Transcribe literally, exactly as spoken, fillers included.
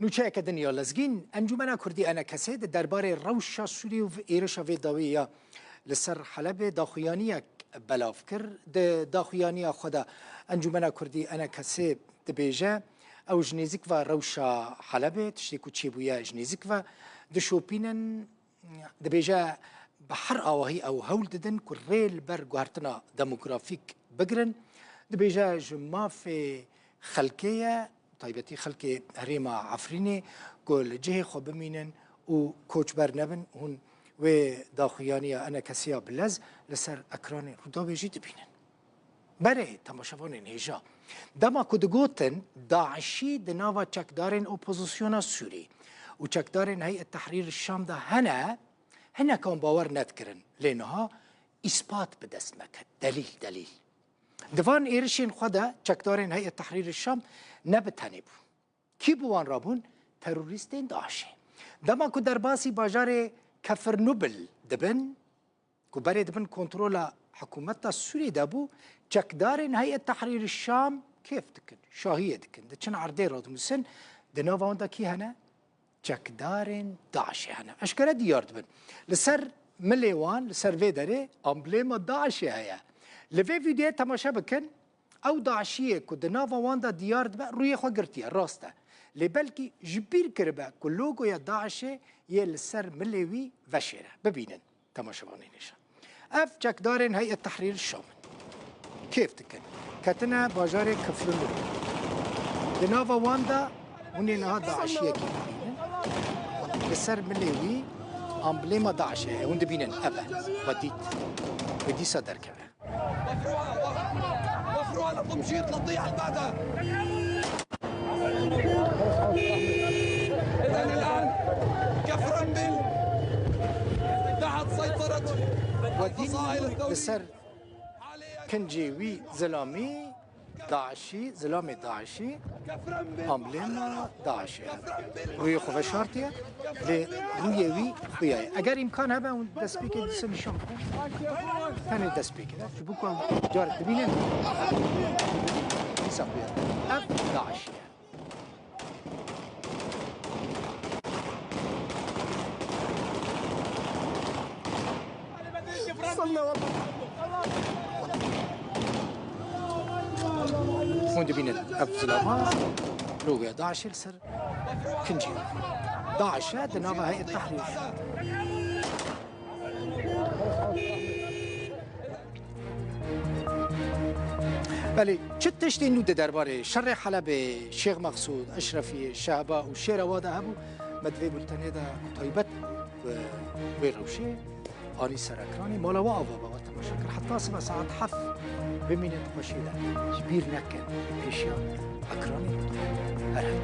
Nûçeyeke din ya lezgîn, Encûmena Kurdî ENKSê di derbarê rewşa Sûriyê û êrişa vê dawî ya li ser Helebê daxuyaniyek belav kir. Di daxuyaniya xwe de Encûmena Kurdî ENKSê dibêje, ew ji nêzîk ve rewşa Helebê, tiştê ku çêbûye ji nêzîk ve dişopînin. Dibêje, bi her awahî ew hewl didin ku rê li ber guhertina demografîk bigirin. Dibêje, ji mafê xelkê ye, taybetî xelkê herêma Efrînê ku li cihê xwe bimînin û koçber nebin. Hûn wê daxuyaniya ENKSê ya bi lez li ser ekranê Rûdawê jî dibînin. Berê temaşevanên hêja, dema ku digotin DAIŞî di nava çekdarên opozisyona Sûrî û çekdarên Heyet Tehrîr Şam de hene, hinekan bawer nedikirin. Lê niha îspat bi dest me ket. Delîl, delîl. Di van êrişên xwe de çekdarên Heyet Tehrîr Şam ne bi tenê bûn. Kî bi wan re bûn? Terorîstên DAIŞê. Dema ku derbasî bajarê Kefir Nubil dibin, ku berê di bin kontrola hikûmeta Sûriyê de bû, çekdarên Heyet Tehrîr Şam kêf dikin, şahiyê dikin, diçin erdê radinûsin, di nava wan de kî hene? Çekdarên DAIŞê hene. Eşkere diyar dibin. Li ser milê wan, li ser vê derê amblêma DAIŞê heye. Li vê vîdeoyê temaşe bikin, ew DAIŞiyê ku di nava wan de diyar dibe, rûyê xwe girtiye, rast e. Lê belkî ji bîr kiribe ku logoya DAIŞê yê li ser milê wî veşêre. Bibînin. Temaşevanên hêja. Ev çekdarên Heyet Tehrîr Şam in. Kêf dikin. Ketine bajarê Kifrûnû. Di nava wan de hûn ê niha DAIŞiyekî bibînin. Li ser milê wî amblêma DAIŞê heye. Hûn dibînin, ev e. We dît. Wê dîsa derkeve. وفروها، وفروها لقمشيط لتضيع البادة. إذن الآن كفرنبل تحت سيطرة الفصائل الثورية. Li ser kincê wî zilamî DAIŞî, zilamê DAIŞî, amblêma DAIŞê hene. Rûyê xwe veşartiye, lê rûyê wî xuya ye. Eger îmkan hebe hûn destpêkê dise nîşan bidin. Tenê destpêkê de. Ji bo ku ew carek dibînin, dîsa xuya. Ev DAIŞ e. Hûn dibînin ev zilama logoya DAIŞê li ser kincî. DAIŞ e di nava Heyet Tehrîr. Belê, çi tiştên nû di derbarê şerê Helebê, Şêx Mexsûd, Eşrefiyê, Şehba û Şêrewa de hebû, me di vê bultenê de ku taybet bû, wê rewşê anî ser ekranê. Mala we ava be, we temaşe kir. Heta sibe saet heft bimînin di xweşiyê de. Ji bîr nekin, pêşiya ekranê. Her her.